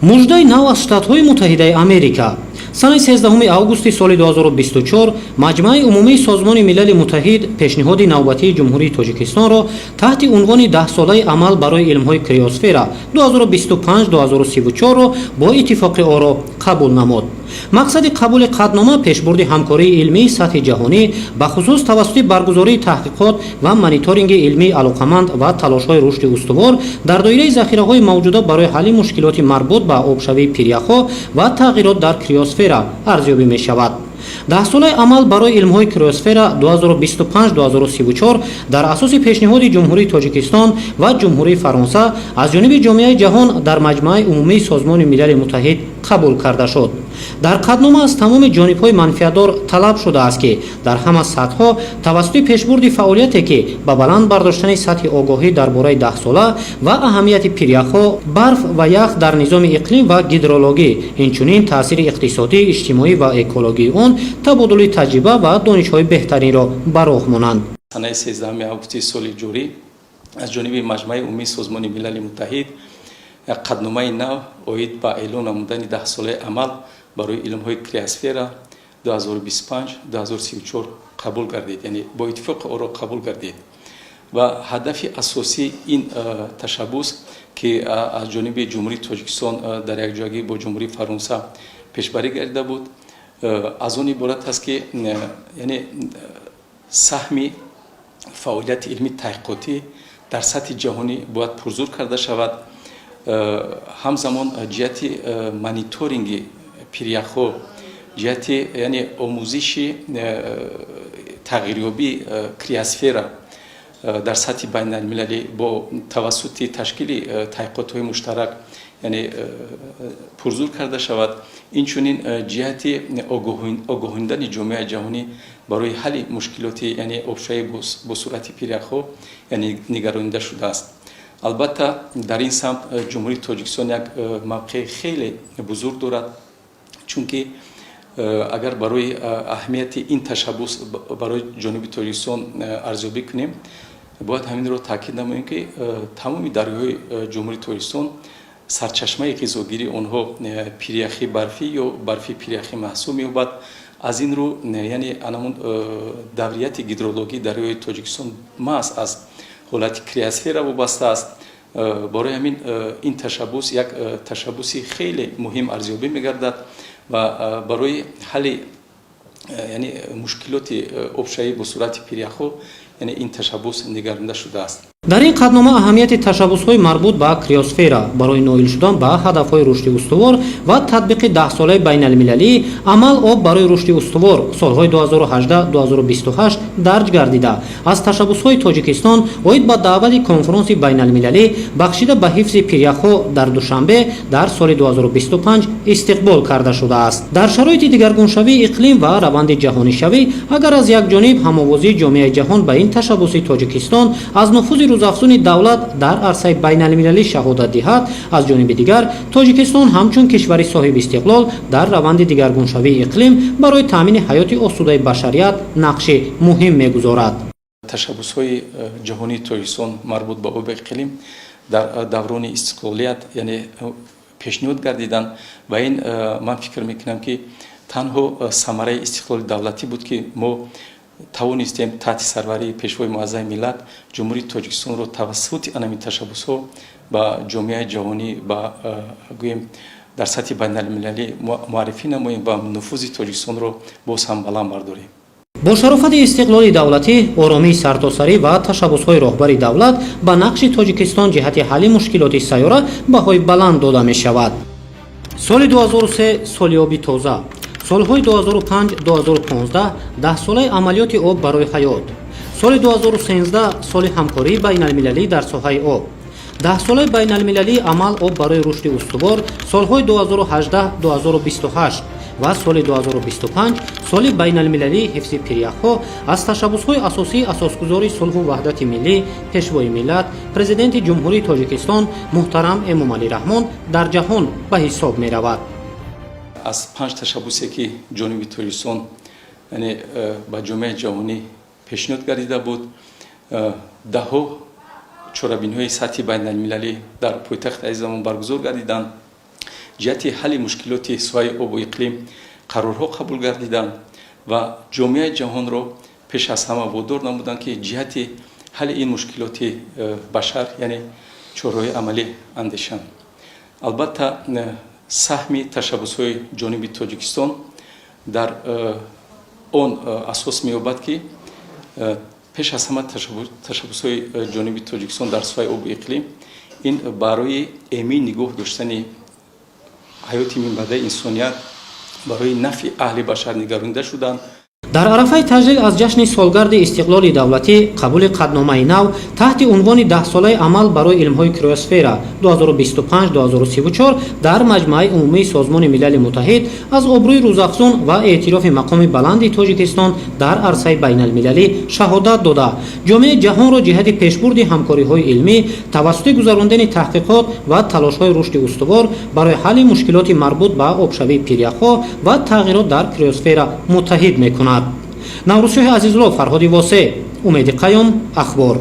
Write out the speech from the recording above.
Муждаи нав аз Штатҳои Муттаҳидаи Америка. Санаи 13 августи соли 2024 Маҷмааи умумии Созмони Милали Муттаҳид пешниҳоди навбатии Ҷумҳурии Тоҷикистонро таҳти унвони Даҳсолаи амал барои илмҳои криосфера 2025-2034-ро бо иттифоқи оро қабул намуд. Мақсади қабули қатънома пешбурди ҳамкории илмии сатҳи ҷаҳонӣ, бахусус тавассути баргузории таҳқиқот ва мониторинги илмии алоқаманд ва талошҳои рушди устувор дар доираи захираҳои мавҷуда барои ҳалли мушкилоти марбут ба обшавии пиряхҳо ва тағйирот дар криосфера арзёбӣ мешавад. Даҳсолаи амал барои илмҳои криосфера 2025-2034 дар асоси пешниҳоди Ҷумҳурии Тоҷикистон ва Ҷумҳурии Фаронса аз ҷониби ҷомеаи ҷаҳон дар Маҷмааи умумии Созмони Милали Муттаҳид қабул карда шуд. Дар қатънома аз тамоми ҷонибҳои манфиатдор талаб шудааст, ки дар ҳама сатҳҳо тавассути пешбурди фаъолияте, ки ба баланд бардоштани сатҳи огоҳӣ дар бораи даҳсола ва аҳамияти пиряхҳо, барф ва ях дар низоми иқлим ва гидрологӣ, инчунин таъсири иқтисодӣ, иҷтимоӣ ва экологии он, табодули таҷриба ва донишҳои беҳтаринро ба роҳ монанд. Санаи 13 августи соли ҷорӣ аз ҷониби Маҷмааи умумии Созмони Милали Муттаҳид як қатъномаи нав оид ба эълон намудани Даҳсолаи амал барои илмҳои криосфера 2025-2034 қабул гардид, яъне бо иттифоқи оро қабул гардид. Ва ҳадафи асосии ин ташаббус, ки аз ҷониби Ҷумҳурии Тоҷикистон дар якҷоягӣ бо Ҷумҳурии Фаронса пешбарӣ гардида буд, аз он иборат аст, ки яъне саҳми фаъолияти илмии таҳқиқотӣ дар сатҳи ҷаҳонӣ бояд пурзур карда шавад. Ҳамзамон ҷиҳати мониторинги пиряхҳо, ҷиҳати яъне омӯзиши тағйирёбии криосфера дар сатҳи байналмилалӣ бо тавассути ташкили таҳқиқотҳои муштарак, яъне пурзур карда шавад. Инчунин ҷиҳати огоҳондани ҷомеаи ҷаҳонӣ барои ҳалли мушкилоти, яъне обшавӣ бо суръати пиряхҳо, яъне нигаронида шудааст. Албатта, дар ин самт Ҷумҳурии Тоҷикистон як мавқеи хеле бузург дорад, чунки агар барои аҳамияти ин ташаббус барои ҷониби Тоҷикистон арзёбӣ кунем, бояд ҳаминро таъкид намоем, ки тамоми дарёҳои Ҷумҳурии Тоҷикистон сарчашмаи ғизогирии онҳо пиряхи барфӣ ё барфи пиряхӣ маҳсуб меёбад. Аз ин рӯ, яъне анамун даврияти гидрологии дарёи Тоҷикистон маҳз аз ҳолати криосфера вобаста аст. Барои ҳамин ин ташаббус як ташаббуси хеле муҳим арзёбӣ мегардад ва барои ҳалли, яъне мушкилоти обшавӣ бо суръати пиряхҳо, яъне ин ташаббус нигаронида шудааст. Дар ин қатънома аҳамияти ташаббусҳои марбут ба криосфера барои ноил шудан ба ҳадафҳои рушди устувор ва татбиқи Даҳсолаи байналмилалии амал об барои рушди устувор солҳои 2018-2028 дарҷ гардида, аз ташаббусҳои Тоҷикистон оид ба даъвати конфронси байналмилалӣ, бахшида ба ҳифзи пиряхҳо, дар Душанбе дар соли 2025 истиқбол карда шудааст. Дар шароити дигаргуншавии иқлим ва раванди ҷаҳонишавӣ, агар аз як ҷониб ҳамовозии ҷомеаи ҷаҳон ба ин ташаббуси Тоҷикистон аз нуфузи рӯзафзуни давлат дар арсаи байналмилалӣ шаҳодат диҳад, аз ҷониби дигар Тоҷикистон ҳамчун кишвари соҳиби истиқлол дар раванди дигаргуншавии иқлим барои таъмини ҳаёти осудаи башарият нақши муҳим мегузорад. Ташаббусҳои ҷаҳонии Тоҷикистон марбут ба оби иқлим дар даврони истиқлолият, яъне пешниҳод гардиданд ва ин, ман фикр мекунам, ки танҳо самараи истиқлоли давлатӣ буд, ки мо тавонистем таҳти сарварии Пешвои муаззами миллат Ҷумҳурии Тоҷикистонро тавассути анамин ташаббусҳо ба ҷомеаи ҷаҳонӣ, ба гӯем, дар сатҳи байналмилалӣ муаррифӣ намоем ва нуфузи Тоҷикистонро боз ҳам баланд бардорем. Бо шарофати истиқлоли давлатӣ, оромии сартосарӣ ва ташаббусҳои роҳбари давлат ба нақши Тоҷикистон ҷиҳати ҳалли мушкилоти сайёра баҳои баланд дода мешавад. Соли 2003 соли оби тоза, солҳои 2005-2015 Даҳсолаи амалиёти об барои ҳаёт, соли 2013 соли ҳамкории байналмилалӣ дар соҳаи об, Даҳсолаи байналмилалии амал об барои рушди устувор солҳои 2018-2028 ва соли 2025 соли байналмилалии ҳифзи пиряхҳо аз ташаббусҳои асосии Асосгузори сулҳу ваҳдати миллӣ, Пешвои миллат, Президенти Ҷумҳурии Тоҷикистон муҳтарам Эмомалӣ Раҳмон дар ҷаҳон ба ҳисоб меравад. Аз панҷ ташаббусе, ки ҷониби Тоҷикистон, яъне ба ҷомеаи ҷаҳонӣ пешниҳод гардида буд, даҳҳо чорабиниҳои сатҳи байналмилалӣ дар пойтахти азизамон баргузор гардиданд. Ҷиҳати ҳалли мушкилоти соҳаи обу иқлим қарорҳо қабул гардиданд ва ҷомеаи ҷаҳонро пеш аз ҳама водор намуданд, ки ҷиҳати ҳалли ин мушкилоти башар, яъне чораҳои амалӣ андешанд. Албатта, саҳми ташаббусҳои ҷониби Тоҷикистон дар он асос меёбад, ки пеш аз ҳама ташаббусҳои ҷониби Тоҷикистон дар соҳаи обу иқлим ин барои эмин нигоҳ доштани ҳаёти минбаъдаи инсоният, барои нафъи аҳли башар нигаронида шуданд. Дар арафаи таҷлил аз ҷашни солгарди истиқлоли давлатӣ қабули қатъномаи нав таҳти унвони Даҳсолаи амал барои илмҳои криосфера 2025-2034 дар Маҷмааи умумии Созмони Милали Муттаҳид аз обрӯи рӯзафзун ва эътирофи мақоми баланди Тоҷикистон дар арсаи байналмилалӣ шаҳодат дода, ҷомеаи ҷаҳонро ҷиҳати пешбурди ҳамкориҳои илмӣ тавассути гузарондани таҳқиқот ва талошҳои рушди устувор барои ҳалли мушкилоти марбут ба обшавии пиряхҳо ва тағйирот дар криосфера муттаҳид мекунад. Наврӯзшоҳи Азизулло, Фарҳоди Восе, Умеди Қаюм, Ахбор.